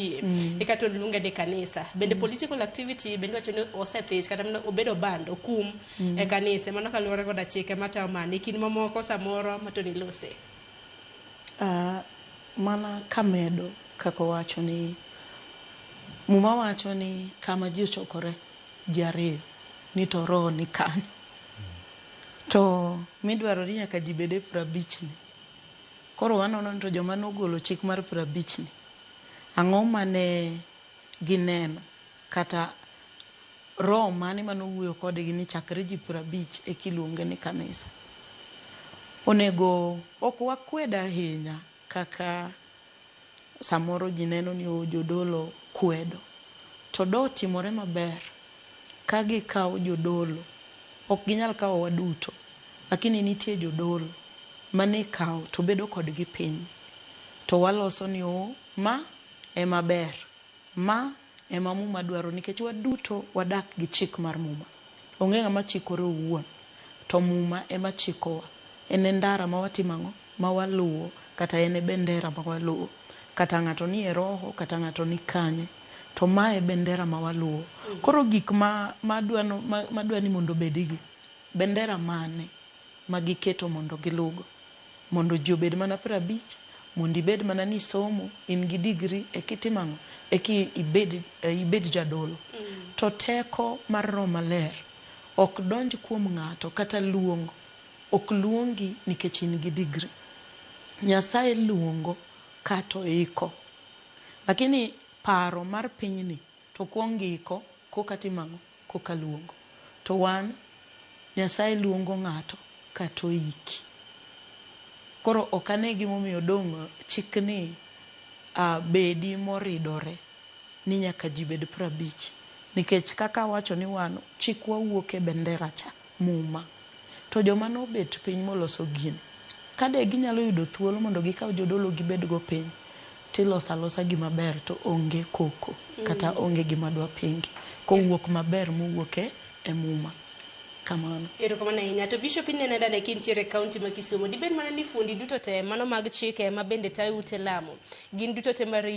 Yie. Eka to luonge ni kanisa. Bende political activity bende wacho ni osethich kata mana obedo banned, okum e kanise. Mano kaluwore koda chike matayo mano. E kind mamoko samoro ma to nilose. Mana kamedo kaka owacho ni Muma wacho ni kama ji ochokore ji ariyo ni to roho ni kanyo. To midwaro ni nyaka ji bed e prabich ni. Koro wanono ni to joma nogolo chik mar prabich ni ang'o mane gineno kata roho mane mane owuoyo kodgi ni chakre ji 50 eka iluonge ni kanisa. Onego ok wakwed ahinya kaka samoro ji neno ni oh jodolo kwedo. To dotimore maber ka gikawo jodolo, ok ginyal kawo waduto, lakini nitie jodolo mane ikawo to bedo kodgi piny to waloso ni oh ma ema ber, ma ema Muma dwaro nikech waduto wadak gi chik mar Muma. Onge ng'ama chikore owuon, to Muma ema chikowa. En e ndara ma watimo ang'o? Ma waluwo kata en e bendera ma waluwo. Kata ng'ato ni e roho, kata ng'ato ni kanye, to ma e bendera ma waluwo. Koro gik ma madwa ni mondo obedigi, bendera mane ma giketo mondo giluwgo? Mondo ji obed mana 50, mondo ibed mana ni isomo, in gi degree eka itim ang'o? Eka ibed, ibed jadolo. To teko mar Roho Maler ok donj kuom ng'ato kata luong ok luongi nikech in gi degree. Nyasaye luongo kato iko. Lakini paro mar pinyni to kuong iko koka timo ang'o? Koka luongo. To wan Nyasaye luongo ng'ato kato oiki. Koro ok ane gimomiyo dong' chikni bedi moridore ni nyaka ji bed 50. Nikech kaka awacho ni wan chikwa wuok e bendera cha, Muma. To joma nobet piny moloso gini, kade ginyalo yudo thuolo mondo gikaw jodolo gibed go piny, tiloso alosa gima ber to onge koko kata onge gima dwa pingi. Kowuok maber mowuok e Muma. Kamano. Erokamano ahinya. To Bishop inene nade kintiere e kaunti ma Kisumu? Dibed mana ni fundi duto te mano mag chike ma bende tayo ute lamo gin duto te maricho?